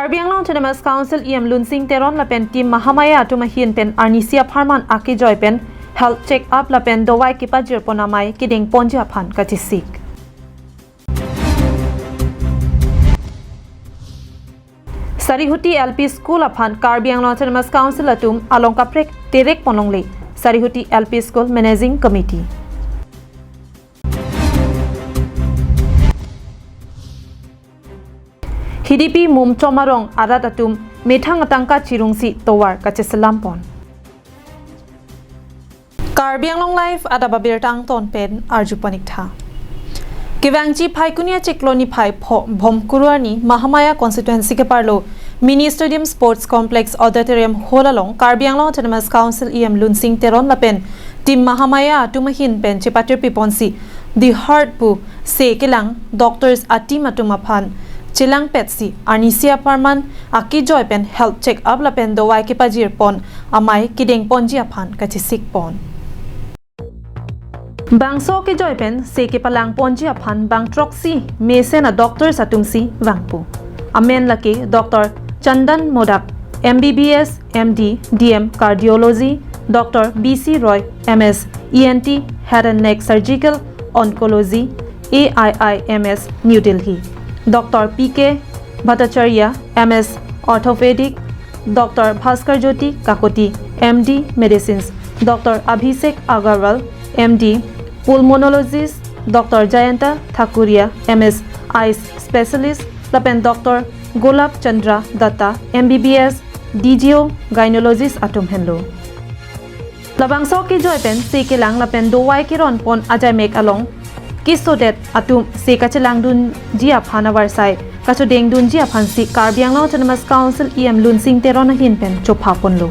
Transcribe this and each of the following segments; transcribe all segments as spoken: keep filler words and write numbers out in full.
Karbi Anglong Autonomous Council E M Lunsing Teron lapen Team Mahamaya atum ahin pen arnisi apharman akejoi pen health check up lapen dovai kepajir pon amei kedeng ponji aphan kachesik. Sarihuti L P School aphan Karbi Anglong Autonomous Council atum along kaprek terek ponlongle, Sarihuti L P School Managing Committee. Hidipi Mumchom arong arat atum methang atangka chirungsi tovar kacheselam pon. Karbi Anglong Live adap abirta angton pen arju pon ik tha. Kevangji Phaikuni achiklo niphai pho-, Bhomkuru arni Mahamaya Constituency keparlo Mini Stadium Sports Complex Auditorium Hall along Karbi Anglong Autonomous Council E M Lunsing Teron lapen Team Mahamaya atum ahin pen chepatirpi ponsi The Heart pu se kelang doctors a-team atum aphan chelangpetsi arnisi apharman akejoi pen health check up lapen dovai kepajir pon amei kedeng ponji aphan kachesik pon. Bangso akejoi pen se kepalang ponji aphan bang throksi mesen a-doctors atumsi vangpo. Amen lake Doctor Chandan Modak, M B B S, M D, D M Cardiology, Doctor B C Roy, M S, E N T, Head and Neck Surgical Oncology, A I I M S, New Delhi, Doctor P K Bhattacharya, M S Orthopedic, Doctor Bhaskar Jyoti Kakoti, M D Medicines, Doctor Abhishek Agarwal, M D Pulmonologist, Doctor Jayanta Thakuria, M S Eyes Specialist, lapen Doctor Golab Chandra Datta, M B B S, D G O Gynecologist atum henlo. Labangso akejoi pen se kelang lapen dovai keron pon ajaimek along kesodet atum se kachelangdunji aphan avarsai kachodengdunji aphansi Karbi Anglong Autonomous Council E M Lunsing Teron ahin pen chopha ponlo.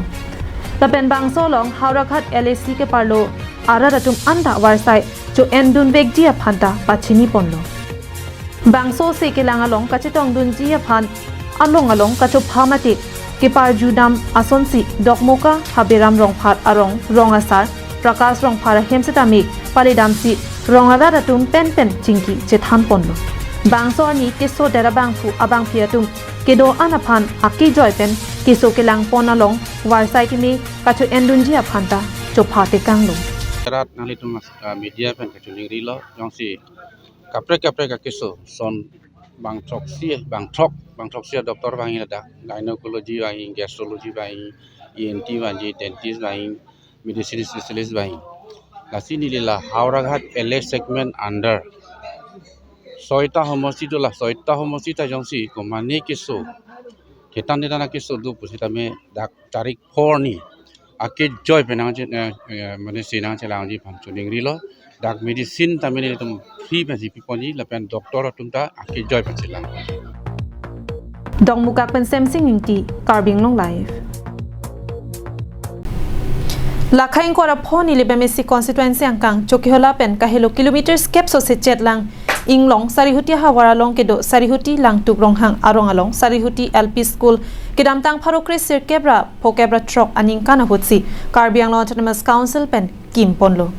Lapen bangso along Howraghat L A C keparlo arat atum anta avarsai cho-endunvekji aphanta pachini ponlo. Bangso se kelang along kachetongdunji aphan along along kachopha mate keparjudam asonsi Dokmoka Haberam Rongphar arong rong asar Prakash Rongphar ahem setame palidamsi rong arat atum penpen chingki chethan ponlo. Bangso arni kesodet abangphu abangphi atum kedo-an aphan akejoi pen keso kelang pon along varsai keme kacho-endunji aphanta chopha tekanglo. Rat nanglitum mas-, ah, media pen kachoningrilo, jongsi kaprek kaprek akeso son bang throksi, bang throk, bang throksi a-doctor vangji ladak, gynecology vangji, gastrology vangji, E N T vangji, dentist vangji, medicine specialist vangji. Lasi neli la Howraghat L A segment under soita homosti do, la soita homosti ta jongsi komane keso, kethan kethan akeso do pusitame dak tarik four arni akejoi pen nangche-, eh, eh, mane se nangchelangji aphan choningrilo. Dak medicine tame nelitum free pensi piponji lapen doctor atum ta akejoi pen chelang. Dongmukak pen Semsing Ingti, Karbi Anglong Live. Lakhai ingkoi ra pho Nilip M A C constituency angkang Chokihola pen kahelo kilometers kep sose chetlang inglong Sarihuti ahavar along kedo Sarihuti Langtuk Ronghang arong along Sarihuti L P School kedamtang pharo kre sirkep ra phokep ra throk aningkan ahutsi Karbi Anglong Autonomous Council pen kim ponlo.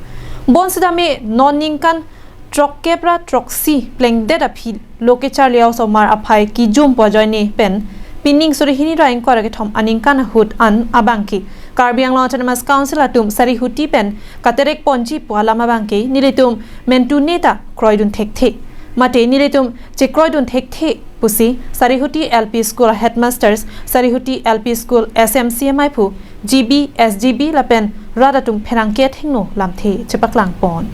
Bonsidame non ningkan throkkep ra throksi plengdet aphi lo kecharli a-osomar aphai kijum pu ajoine pen pining suri hini ra ingkoi ra kethom aningkan ahut an abangke Karbi Anglong Autonomous Council atum Sarihuti pen katerek ponji pu alam abangke nelitum mentune ta kroidun thekthe. Mate nelitum chekroidun thekthe pusi Sarihuti L P School headmasters, Sarihuti L P School S M C amaiphu, G B, S G B lapen rat atum pherangke athengno lamthe chepaklang pon.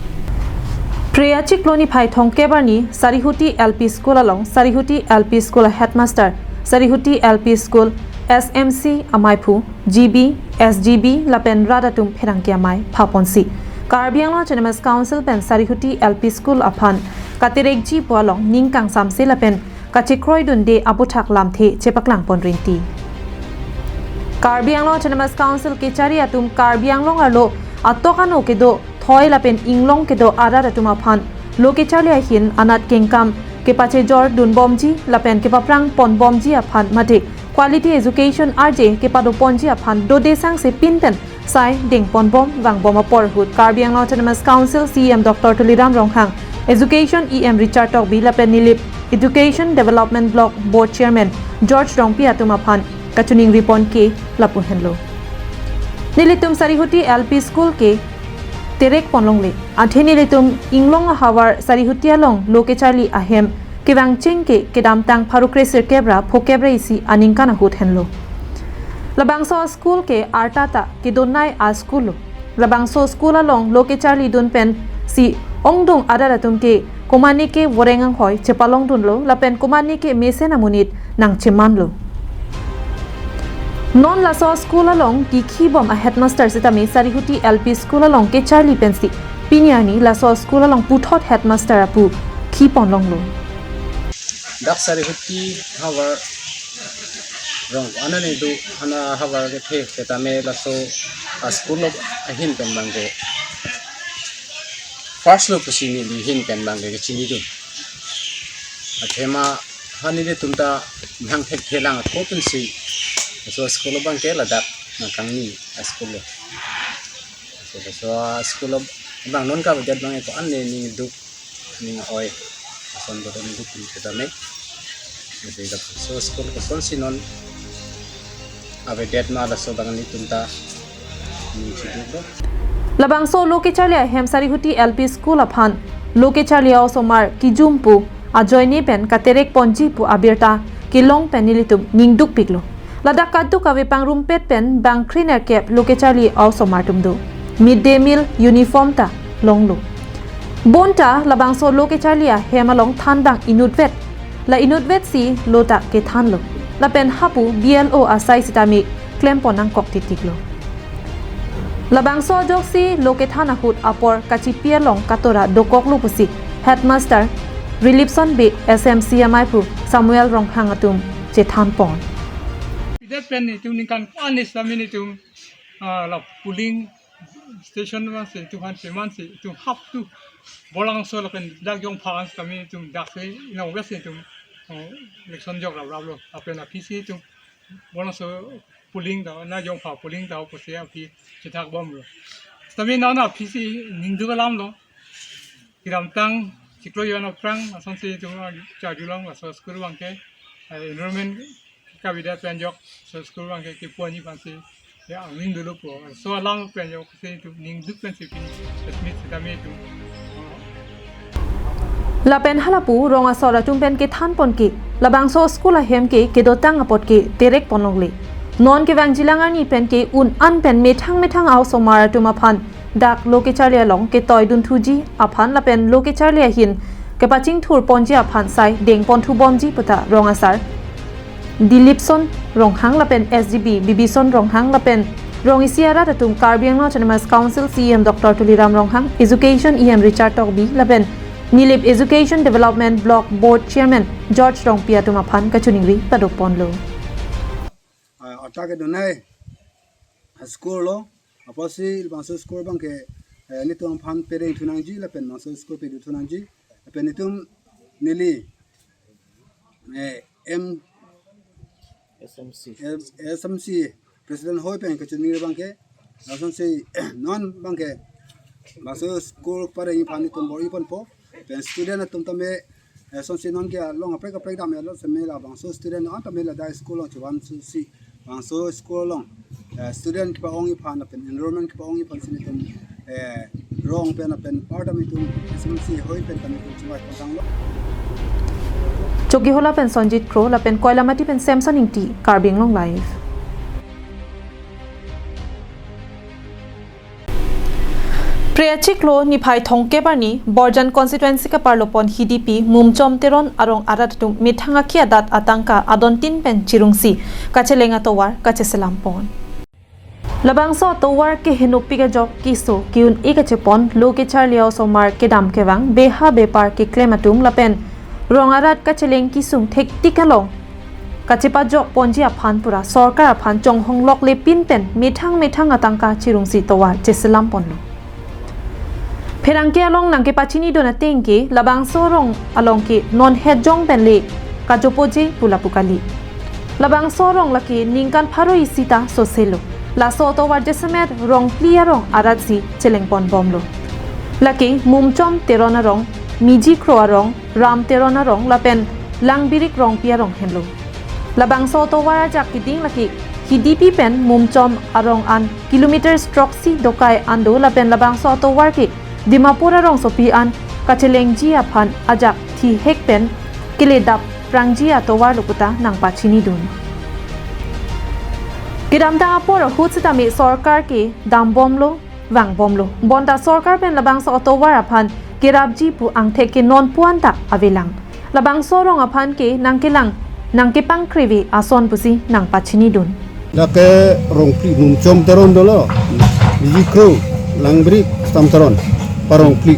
Phre achiklo niphai thomkep arni Sarihuti L P School along Sarihuti L P School headmaster, Sarihuti L P School S M C amaiphu, G B, S G B lapen rat atum pherangke amei phaponsi Karbi Anglong Autonomous Council pen Sarihuti L P School aphan katerekji pu along ning kangsamse lapen kachekroidunde aputhak lamthe chepaklang pon rinti. Karbi Anglong Autonomous Council kechari atum Karbi Anglong arlo atok ano kedo thoi lapen inglong kedo arat atum aphan lo kecharli ahin anat kengkam kepachejordun bomji lapen kepaphrang pon bomji aphan mate quality education arje kepado ponji aphan dode sangse pinpen sai dengpon bom vangbom apor ahut Karbi Anglong Autonomous Council C E M Doctor Tuliram Ronghang, Education E M Richard Tokbi lapen Nilip Education Development Block Board Chairman George Rongpi atum aphan kachiningri pon ke lapu henlo. Nelitum Sarihuti L P School ke terek pon longle. Athe nelitum Inglong ahavar Sarihuti along lo kecharli ahem kevang cheng ke kedamtang pharo kresirkep ra phokep ra isi aningkan ahut henlo. Labangso school ke arta ta kedonai a school lo. Labangso school along lo kecharli dun pensi ongdung arat atum ke komatne ke voreng anghoi chepalong dunlo lapen komatne ke mesen amonit nangchemanlo. Non laso school along kikhi bom a headmaster sitame Sarihuti L P School along kecharli pensi pini arni laso school along puthot headmaster apu khi pon longlo. Dak Sarihuti havar rong anani do hana havar kethe setame laso a school lo ahin pen bangke first lo pusi neli ahin pen bangke kechini do. Athema hani de tumta nang thek thelang ko pensi laso school lo bangke ladak nangkangni a school lo. So, so a school lo bang non ka bajet bangke ko anne ning duk ning oi ason bodo ning duk ning keta me. Jadi laso school kosonsi non avedet ma laso bang ni tumta ning chiduk do. Labangso lo kecharli ahem Sarihuti L P School aphan lo kecharli a-osomar kijum pu ajoine pen katerek ponji pu abirta kelong pen nelitum ningduk piklo. Ladak kaduk kave pangrumpet pen bang krenerkep lo kecharli a-osomar atum do. Mid day meal uniform ta longlo. Bonta labangso lo kecharli ahem along than bang inutvet. La inutvet si lo ta kethanlo. Lapen hapu B L O asai sitame klem pon nangkok titiklo. Labangso ajoksi lo kethan ahut apor kachipi along katora dokoklo pusi headmaster Rilipson Bey, S M C amei aphu Samuel Ronghang atum chethan pon. Idet pen itum ningkan ko-an sitame itum, ah, la polling station ma si itum han peman si itum hap tu Bolangso lapen dak Jongpha an sitame itum dak si inong wes itum, ah, election jok rap rap lo. Lapen aphi si itum Bolangso polling ta na Jongpha polling ta pusi aphi chethak bomlo. Sitame non aphi si ningduk alam lo. Kedamtang chiklo jon aphrang asonsi itum charjulong laso school bangke, eh, enrollment kavedet pen ajok laso school bangke kepu anji aphansi ya angning dolo po. So alam pen ajok si itum ningduk pensi pini admit sitame itum, eh, Lapen halapu rong asor atum pen kethan pon ke labangso school ahem ke kedotang apot ke terek pon longle. Non kevangjilang arni pen ke un an pen methang methang a-osomar atum aphan dak lo kecharli along ketoi dunthuji aphan lapen lo kecharli ahin kepachingthur ponji aphan sai deng ponthu bomji puta rong asar Dilipson Ronghang lapen S D B Bibison Ronghang lapen rong isi arat atum Karbi Anglong Autonomous Council C E M Doctor Tuliram Ronghang, Education E M Richard Tokbi lapen Nilip Education Development Block Board Chairman George Rongpi atum aphan kachiningri padok ponlo. Ah, arta kedonai school lo, apotsi labangso school bangke, eh, nelitum aphan pereng thunangji lapen labangso school pedu thunangji lapen nelitum neli, eh, M S M C. S M C President hoi pen kachiningri bangke, lasonsi non bangke labangso school pareng aphan nelitum bor-i ponpo, pen student atum tame, eh, lasonsi non ke along kaprek kaprek dam lo seme labangso student an tame ladak school along chevan susi, labangso school along, eh, student kepa-ongji aphan lapen enrollment kepa-ongji aphansi nelitum, eh, rong pen lapen par tame itum S M C hoi pen tame itum chingvai pon tanglo. Chokihola pen Sonjit Kro lapen Koilamati pen Samson Ingti, Karbi Anglong Live. Pre achiklo niphai thomkep arni Borjan constituency kaparlo pon hidipi Mumchom Teron arong arat atum methang akhi adat atangka adontin pen chirungsi kacheleng atovar kacheselam pon. Labangso atovar ke henopik ajok keso ke-un-e kachepon lo kecharli a-osomar kedam kevang beha bepar keklem atum lapen rong arat kacheleng kesung thektik along kachepajok ponji aphan pura sorkar aphan chonghong lokle pin pen methang methang atangka chirungsi tovar cheselam ponlo. Pherangke along nangkepachini dun ateng ke labangso arong along ke non hetjong pen le kajopoje pu lapu kali. Labangso arong lake ningkan pharo isi ta soselo. Laso atovar jasemet rong phli arong arat si cheleng pon bomlo. Lake Mumchom Teron arong, Miji Kro arong, Ram Teron arong lapen Langbirik Rongpi arong henlo. Labangso atovar ajak keding lake Hidipi pen Mumchom arong an kilometer throksi dokai an do lapen labangso atovar ke Dimapur arongsopi an kachelengji aphan ajak thihek pen keledap prangji atovar lo puta nangpachinidun. Kedamtang apor ahut sitame sorkar ke dambomlo, vangbomlo. Bonta sorkar pen labangso atovar aphan kerapji pu angthek ke non puan ta avelang. Labangso arong aphan ke nangkelang, nangkepangkreve ason pusi nangpachinidun. Lake Rongphli Mumchom Teron dolo. Biji Kro, Langbrik, Stam Teron. Parongphli.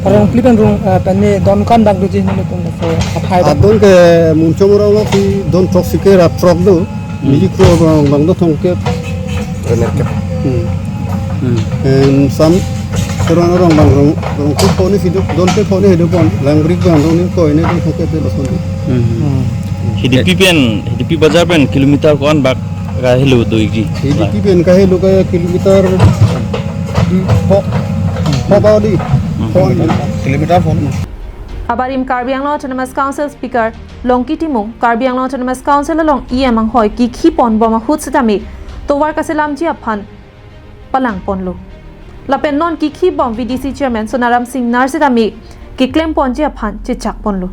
Parongphli pen rong, eh, pen ne don ko-an bak doji nelitum laso aphai dak. Adon ke Mumchom arong lo si don throksi kerap throk do. Biji Kro arong bang do thomkep. Renerkep. Hmm. Hmm. Em, Stam Teron arong bang rong, rong kuk pon isi do, don kep pon isi do pon. Langbrik bang rong ning ko ini don thomkep de lason do. Hmm. Hmm. Hidipi pen, Hidipi bazar pen kilometer ko-an bak kahelo do ikji. Hidipi pen kahelo ke kilometer di pho, pho ba di. Hmm. Pho. Kilometer pho. Abarim Karbi Anglong Autonomous Council Speaker Longki Timung, Karbi Anglong Autonomous Council along E M anghoi kikhi ponbom ahut sitame tovar kaselamji aphan palang ponlo. Lapen non kikhi bom V D C Chairman Sonaram Singnar sitame keklem ponji aphan chechak ponlo.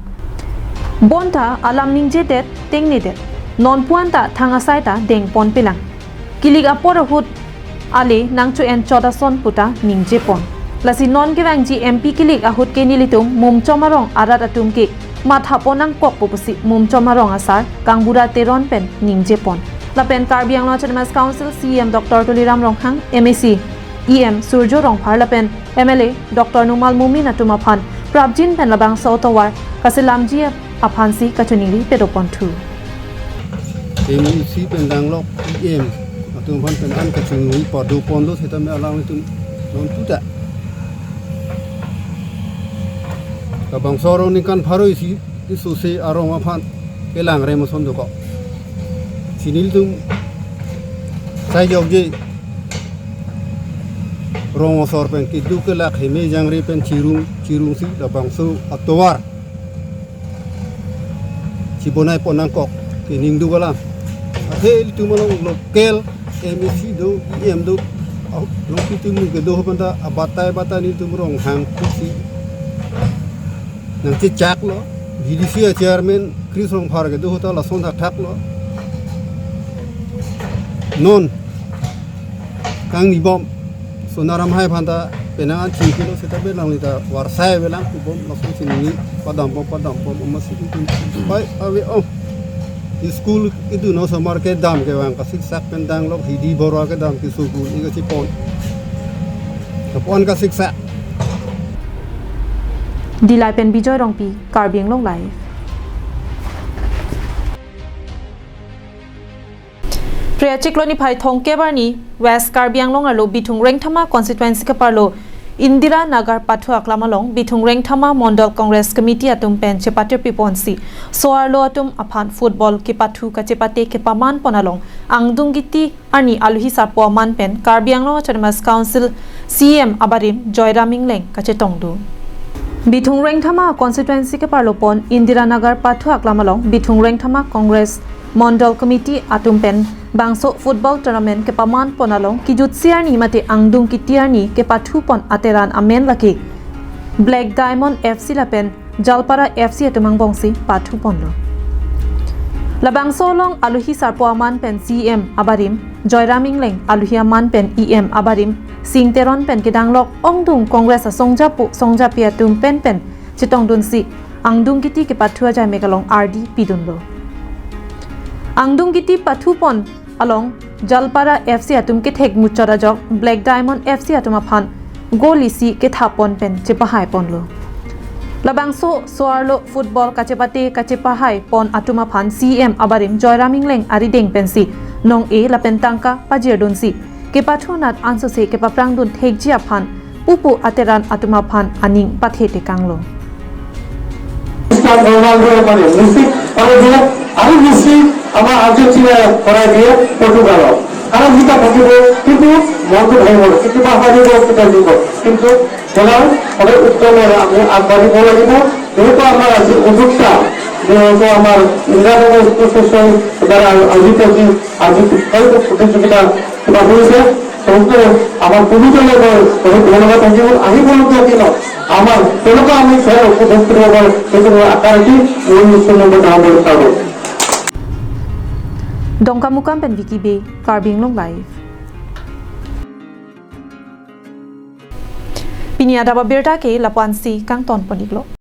Bonta alam ningjedet, tengnedet. Non puan ta thang asai ta deng ponpelang. Kilik apor ahut ale nangcho-en chot ason puta ningje pon. Lasi non kevangji M P kilik ahut ke nelitum Mumchom arong arat atum ke matha pon nangkokpo pusi Mumchom arong asar Kangbura Teron pen ningje pon. Lapen Karbi Anglong Autonomous Council C E M Doctor Tuliram Ronghang, M A C E M Surjo Rongphar lapen M L A Doctor Numal Momin atum aphan prapjin pen labangso atovar kaselamji aphansi kachiningri pedoponthu. M A C pen danglok E M atum aphan pen an kachiningri padoponlo sitame alanglitum non puta. Labangso arong ningkan pharo isi, isi si arong aphan kelang rem ason dokok. Si nelitum sai jokje rong asor pen keduk kelak heme jangre pen chirung, chirung si labangso atovar chibonai pon nangkok ke ning duk alam. Athe ilitum along local M A C do, E M do, ah, Longki Timung kedo ho penta abatai batai nelitum Ronghang pusi nangchechaklo. V D C a Chairman Chris Rongphar kedo ho ta lason thakthaklo. Non kangnibom Sonaram hai aphan ta penang an chingkilo seta belang lita varsai avelang kubom lason chiningri padambom padambom amatsi ilitum pai ave om. School idun osomar kedam kevang kasiksak pen danglok Hidi Bora kedam ke school ika chipon. Kapon kasiksak. Dillai pen Bijoy Rongpi, Karbi Anglong Live. Phre achiklo niphai thomkep arni West Karbi Anglong arlo Bithung Rengthama constituency keparlo Indira Nagar pathu aklam along Bithung Rengthama Mondol Congress Committee atum pen chepatirpi ponsi so-arlo atum aphan football kepathu kachepate kepaman pon along angdung kiti arni aluhi sarpo aman pen Karbi Anglong Autonomous Council C E M abarim Joyram Engleng kachetongdun. Bithung Rengthama constituency keparlo pon Indira Nagar pathu aklam along Bithung Rengthama Congress Mondol Committee atum pen bangso football tournament kepaman pon along kejutsi arni mate angdung kiti arni kepathu pon ateran amen lake Black Diamond F C lapen Jalpara F C atum angbongsi pathu ponlo. Labangso along aluhi sarpo aman pen C E M abarim Joyram Engleng, aluhi aman pen E M abarim Sing Teron pen kedanglok ongdung Congress asongjapo songjapi atum pen pen chetongdunsi angdung kiti kepathu ajaimek along ardi pidunlo. Angdung kiti pathu pon along Jalpara F C atum kethek muchot ajok Black Diamond F C atum aphan goal isi kethap pon pen chepahai ponlo. Labangso so-arlo football kachepate kachepahai pon atum aphan C E M abarim Joyram Engleng arideng pensi nong-e lapen tangka pajirdunsi kepathu anat ansose kepaprangdun thekji aphan pupu ateran atum aphan aning pathe tekanglo. Cristiano Ronaldo মানে মেসি, তাহলে দিয়ে আরো মেসি আমার আর্জেন্টিনা করাই দিয়ে পর্তুগাল। তারা জিতা পর্তুগাল, কিন্তু মনটো ভাঙিব, কিন্তু বাহবা দিব, কিন্তু দিব। কিন্তু খেলাৰ সদায় উত্তম আমি আগবাঢ়িব লাগিব। যেহেতু আমাৰ আজি উদ্যোক্তা তেওঁলোকে আমাৰ ইন্দ্ৰাণী এছ'চিয়েশ্যন দ্বাৰা আয়োজিত যি আজি খেল প্ৰতিযোগিতা কিবা কৰিছে, তেওঁলোকে আমাৰ পুলিচৰ লগত বহুত ধন্যবাদ থাকিব। আহিবলগীয়া দিনত আমাৰ তেনেকুৱা আমি খেল উপভোগ কৰিব পাৰোঁ, সেইটো মই আশা ৰাখি মোৰ নিশ্চয় নম্বৰ ডাঙৰ বিচাৰোঁ। Dongkamukam pen Vicky Bey, Karbi Anglong Live. Pini adap abirta ke lapu-ansi kangton pon-iklo.